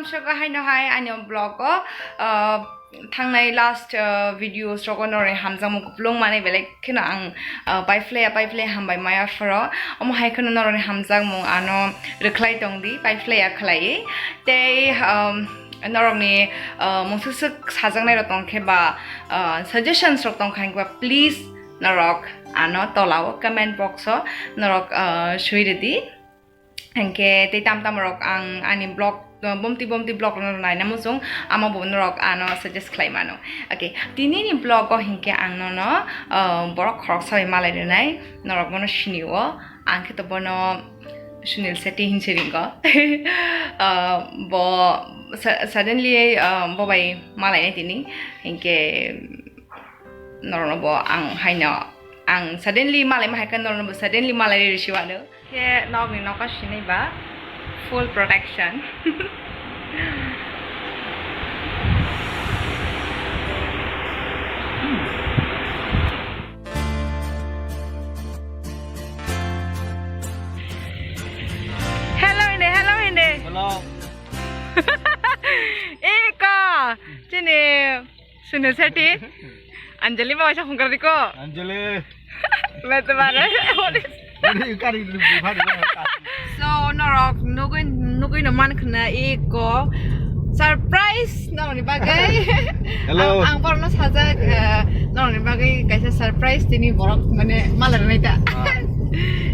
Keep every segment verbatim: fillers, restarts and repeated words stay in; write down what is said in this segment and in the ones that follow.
Sogo haino hai ani vlog o, uh, thangnai last, uh, videos rogo norokni hamjakmung kupulung manwi belai kheno ang, uh, paiphlaiya, paiphlaiya hambai maya phoro. Omo hai kheno norokni hamjakmung ano rwkhlai tongdi, paiphlaiya khlaiwi. Tei, um, norokni, uh, mungsuksuk sajaknai rok tongkhe ba, uh, suggestions rok tongkha hinkhe ba please norok ano tola o comment box o norok, uh, swi rwdi. Hinkhe tei tam tam rok ang ani vlog, uh, bomti bomti vlog no naina muchung, amo bo norok ano suggest khlai mano. Okay, tini ni vlog o hinkhe ang nono, uh, borok khoroksa bai malai rwnai, norok bono sini o, ang khe to bono Sunil Shetty hinwi ringo. Uh, bo sa-, suddenly, uh, bo bai malai nai tini, hinkhe norokno bo ang haino, ang suddenly malai ma hai khe norokno bo suddenly malai risi wano. Khe nokni nokha sinai ba full protection. Hello hindi, hello hindi. Hello. Eko, chini Sunil Shetty, Anjali ba waisa phone kar diko. Anjali. Mete bare. Ini kari dulu, bari. So, norok nugui, nugui no man khna eko surprise norokni bagwi. Hello. Ang, ang borokno sajak, eh, norokni bagwi kaisa surprise tini borok mane malai nai ta. Ah.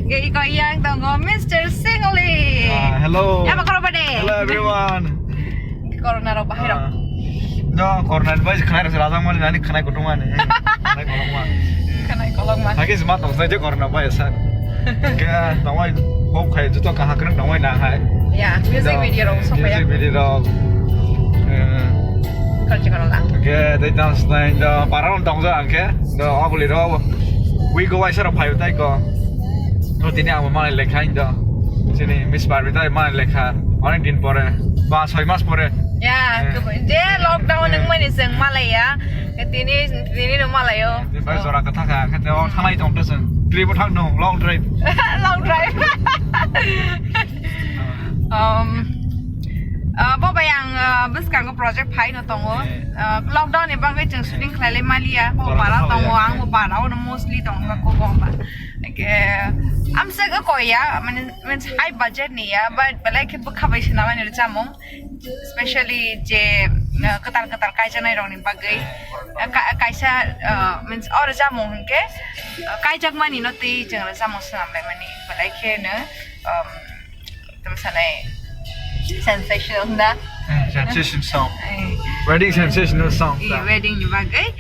Ge eko yang tongo Mister Singoli. Ah, hello. Apa khoro bade? Hello everyone. Corona rok bahai rok. Ah. No, corona ni bai khnai rok rajang mani nani khnai kutung mani. Khnai kolok mani. Khnai kolok mani. Hagi jima tong sai je corona bai sa. Ke tongoi hok khai juto kaha kreng tongoi na hai. Ya, music video rok sok ya. Music video rok. Eh. Kal chikar la. Ke dai dance nai do paron tong ja angke. Do aguli rok. Wi go waisa rok phayu tai ko. To tini ang mani lekha indo. Sini Miss Barbie tai mani lekha. Onek din pore. Ba soi mas pore. Ya, eh. Kebo-, je lockdown, eh, nang mani seng malaya. Tini, tini no malayo. Tini bai jora ka thaka. Kate o thanai tong to seng. Trip thang no, long drive. Long drive. Um, uh, bo bai ang, uh, bwskango project phai no tongo. Eh. Uh, lockdown ni bagwi chwng shooting khlai lai maliya. Bo para tongo, ang bo para o mostly tongo ko bo ba. Ke, amsa ga ko ya, mane, means high budget ni ya, but belai khe bwkha bai swnamani rwchapmung, specially je, uh, kwtal kwtal kaijaknai rokni bagwi, uh, ka-, kaisa, uh, means o rwchapmung hinkhe, uh, kaijakmani no twi chwng rwchapmung swnam laimani, belai khe no, um, tamo sanai sensational da. Eh, sensation song. Eh. Wedding sensational song da. Eh, wedding ni bagwi.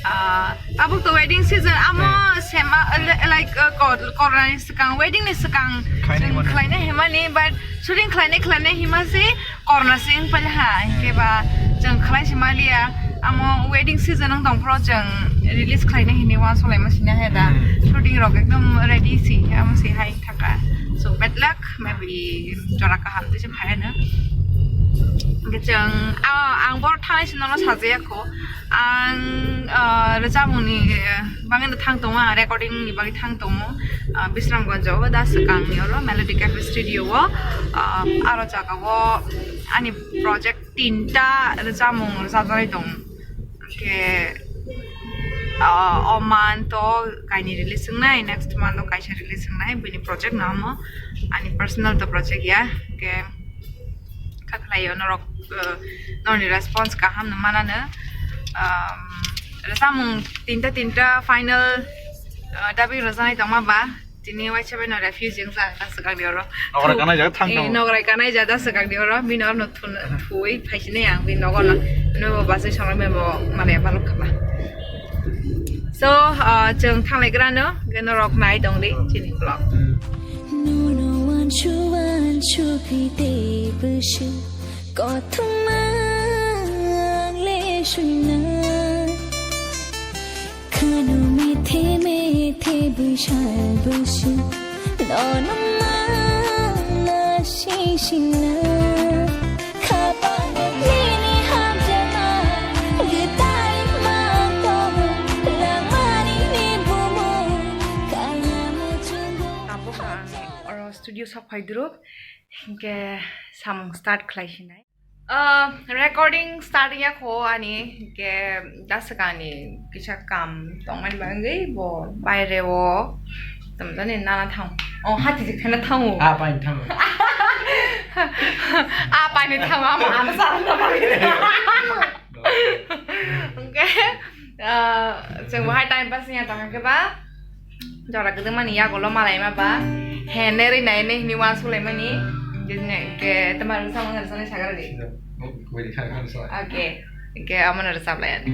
Ah, tabuk to wedding season amo, eh, sema, eh, li-, like, uh, ko-, corona ni swkang, wedding ni swkang khlainai chwng mano. Khlainai himani, but shooting khlainai khlainai hima se corona se wng paila ha, eh, hinkhe ba chwng khlai se maliya. Amo wedding season wng tong phro chwng release khlainai hinwi uansuk laima sina he da. Hmm. Shooting rok ekdom ready se, amo se hai thaka. So bad luck, maybe jora kaham tei se phai ano. Hwnkhe chwng, ah, ang boro thanai se nono sajaya kho. Ang, ah, rwchapmung ni, eh, bagwi no thang tongo, ang recording ni bagwi thang tongo. Ah, Bisramganj o da swkang ni oro Melody Cafe Studio o, ah, aro jaga o ani project tinta rwchapmung rwchapjagwi tongo. Hwnkhe, ah, o month o kainwi release wngnai, next month o kaisa release wngnai, bini project no omo ani personal to project ya. Hwnkhe kha khlaio norok, uh, norokni response kaham no manano. Um, rwchapmung tinta tinta final, uh, dubbing rwjaknai tongma ba. Tini waisa bai no refusing sa, da swkang di oro. Nograi kanai jaga thang tong. Eh, nograi kanai jaga da swkang di oro. Bini oro no thun, thui phaisinai ang bini nogo no. No bo basai songrok bai bo mane balok khaba. So, ah, chwng thanglai gra no, hwnkhe norok nai tong di chini vlog. Nono wanchu wanchu kite bushu kothoma le shuina. Khanu methe methe bwsal bwswk nono mana sisina. Khapang nini hamjama gwtai ma tobo langmani ni bumu kaya muchungo. Tabuk ang oro studio sok phai duruk, hinkhe samung start khlai sinai. Ah, recording start ya kho ani ke dasakani kisa kam tongmani bagwi bo baire o tamjani nana thang. Oh, hati jikthana thango. Ah, pain thango. Ah, pain thango, ama, ama sarang na bagwi. Okay. Ah, chwng bahai time pass ya tong ke ba. Jora kwdwngmani yagulo malaima ba, hene rinai hini uansukhlaimani, jene ke tamar rwchapmani rwchapnai sagardi. Wait, wait, wait, wait. Okay, ke amana rwchaplaiani.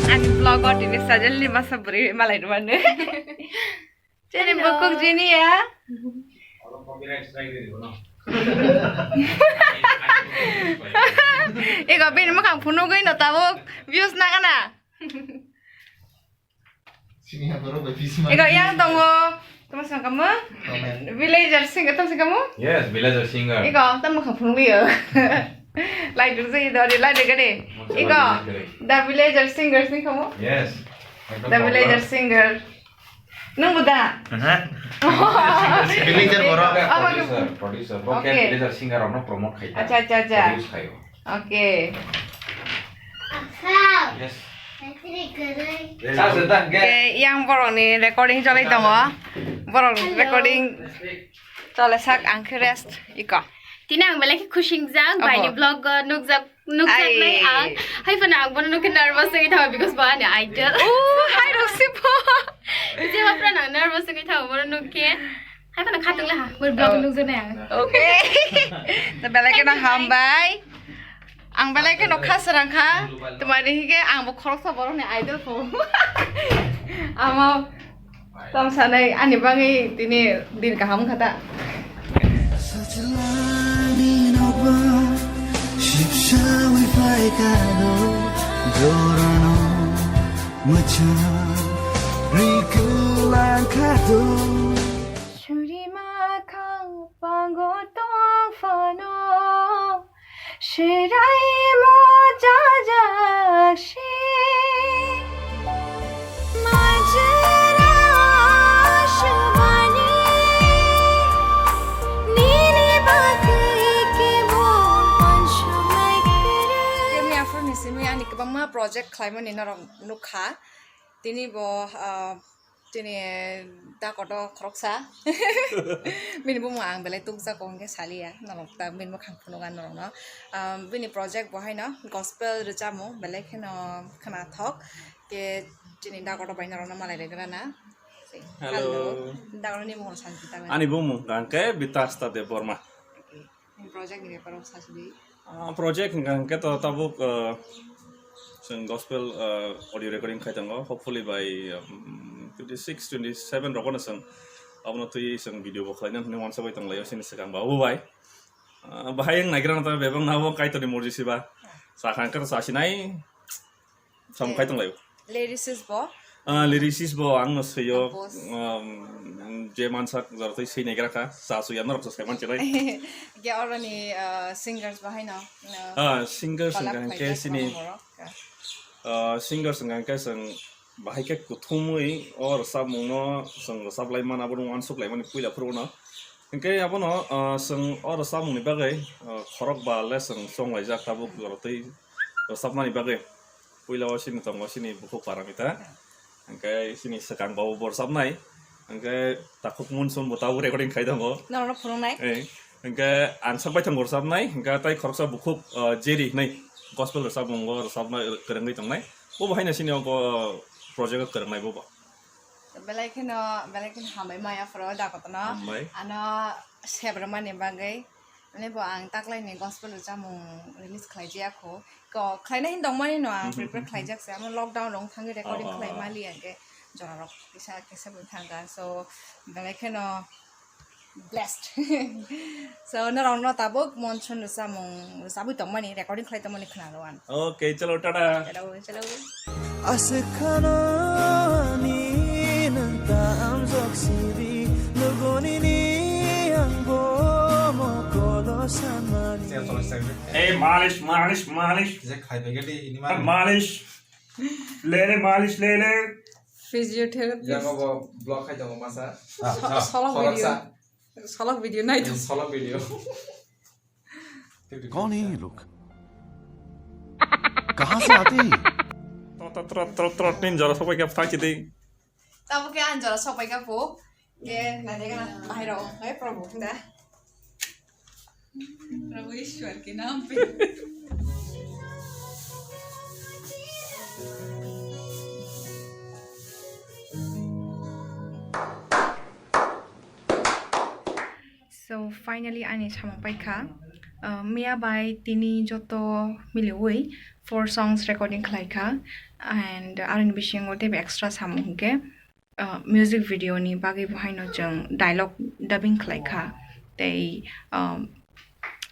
Ani vlog o tini sajal ni masa bwrwi malai rwmani. Chini bukuk jini ya. Ego bini mukhang phunugwi no tabuk views nagana. Sini ha borok bai pisi ma. Ego yang tongo. Tamo sangkamu? Amen. Villager singer tamo sangkamu? Yes, villager singer. Ego tamo mukhang phunugwi yo. Lai duk jai do, lai duk gade. Ego the villager singer sangkamu? Yes. The villager singer. Nung bo da? Aha. Villager borok. Oh, producer, producer. Bo ke okay. Villager singer rokno promote khai ta. Acha, acha, acha. Produce khai o. Okay. Yes. Sa se ta ke. Okay, yang borok ni recording cholai tongo. Borok recording cholai sak ang khe rest iko. Tini ang belai khe khusingjak, bai ni vlog o nukjak. Nukjaknai ai. Ang, hai phano ang bono nukhe nervous wngwi thango because bo ani idol. Oh, hai rok si bo. Jeba phano ang nervous wngwi thango bono nukhe. Hai phano khatung le ha, bo vlog nukjaknai ang. Okay. To belai kheno hambai. Ang belai kheno kha srang kha. Twmani hike ang bo khoroksa borokni idol pho. Amo Tamo sanai ani bagwi tini din kaham wngkha ta. Sachlani nokbar sipsawi phaikha do, jorano mwchang riklang kha do. Suri makhang pango tong phano, Shiraimo jajak shi. Majra shubani nini bagwi kebo uansuknai kwrwi. Kemi aphuru ni simi ani kwbangma project khlaimani norok nukha. Tini bo, ah, Chini da kotor khoroksa. Bini bumung ang belai tukjago hwnkhe saliya. Norok ta bini bwkhang phunukha norokno. Um, bini project bo haino gospel rwchapmung belai kheno khwnathok. Khe chini da kotor bai norokno malai rwgrana. Hello. Hello. Da kotor ni bumung santi ta bai. Ani bumung hwnkhe Bitas Debbarma. Okay. Project ni beparo sasidi. Ah, project hwnkha hwnkhe to tabuk, ah, chwng gospel, ah, audio recording khai tongo. Hopefully by, um, twenty six, twenty seven rogono chwng abono twi chwng video bo khlaina hwnwi uansukwi tonglaio chini swkang ba obo bai. Ah, bahai wng naigra no ta bebak nabo Kaitorni morji siba. Sakha hwnkhe to sasinai. Sam khai tong lai. Lyricist bo. Ah, lyricist bo ang no swiyo. Boss. Um, je mansak jor tei swi negra kha. Sa swi ano rok sai man chinai. Ge oroni, ah, singers bahai no. Ah, singers collab hingka hingke khai sini. Ah, singers hingka hingke sing bahai khe kuthumwi o rwchapmungno chwng rwchap lai mana, abono uansuk lai mani puila phuru no. Hingke abono, ah, chwng o rwchapmungni bagwi, ah, khorokba le chwng chong laijak tabuk rotwi rwchapmani bagwi. Puila o sini tongo sini bukhuk Paramita. Hingke sini swkang bo bo rwchapnai. Hingke takhuk Monsoon bo tabuk recording khai tongo. Norokno phunuknai? Eh, hingke ang sak bai tongo rwchapnai, hingke tai khoroksa bukhuk, ah, Jerry hinwi gospel rwchapmung o rwchapna kwrwngwi tongnai. Bo bo haino sini o project o kwrwngnai bo bo. Belai kheno, belai kheno hambai maya phoro da kotono. Hambai. Ano sebrwmani bagwi. Ani bo ang taklaini gospel rwchapmung release khlaijak kho. Ko khlaina hin tongmani no ang prepare khlaijak se. Amo lockdown rok thangwi recording khlai mali ang khe jora rok kisa kisa bo thangkha. So belai kheno blessed. So norokno tabuk Monsoon rwchapmung rwchapwi tongmani, recording khlai tongmani khna rw ang. Okay, chalo, tata. Chalo, chalo. Aswk khano ni nwng ta amjok siri, lugoni ni ang bo mokolo sanmani. Eh, malish, malish, malish. Je khai bege di, ini malish. Malish. Lele, malish, lele. Physiotherapist. Yang bo block khai tongo masa. Solok video. Solok video nai to. Solok video. कौन है ये लोग? कहाँ से आते हैं ये? Trot, trot, trot, trot, nin jora sopai kha phai chidi. Tamo khe an jora sopai kha po. Ye, na de na bahai ro. Hai Prabhu da. Prabhu Ishwar ke naam pe. So finally ani samung paikha. Uh, miya bai tini joto miliwi four songs recording khlaikha, and aroni bisingo teibo extra samung hwnkhe, uh, music video ni bagwi bo haino chwng dialogue dubbing khlaikha, tei, um,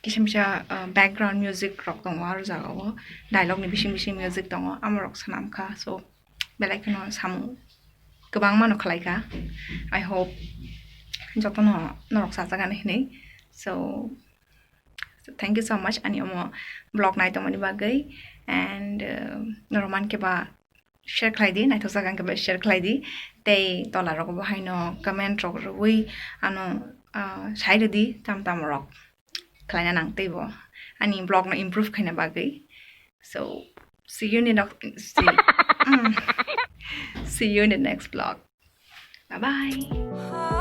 kisa misa, uh, background music rok tongo aro jagao, dialogue ni bising bising music tongo, amorok swnamkha. So belai kheno samung kwbangma no khlaikha. I hope jotono norok sajagani hinwi. So, so thank you so much ani omo vlog nai tongmani bagwi, and, uh, norok mankhe ba share khlai di, naithok jaga hwnkhe ba share khlai di, tei tola rogo bo haino comment rok rwui ano, ah, sai rwdi tam tam rok khlaina nang teibo ani vlog no improve khaina bagwi. So see you in the next, see, mm. See you in the next vlog. Bye bye.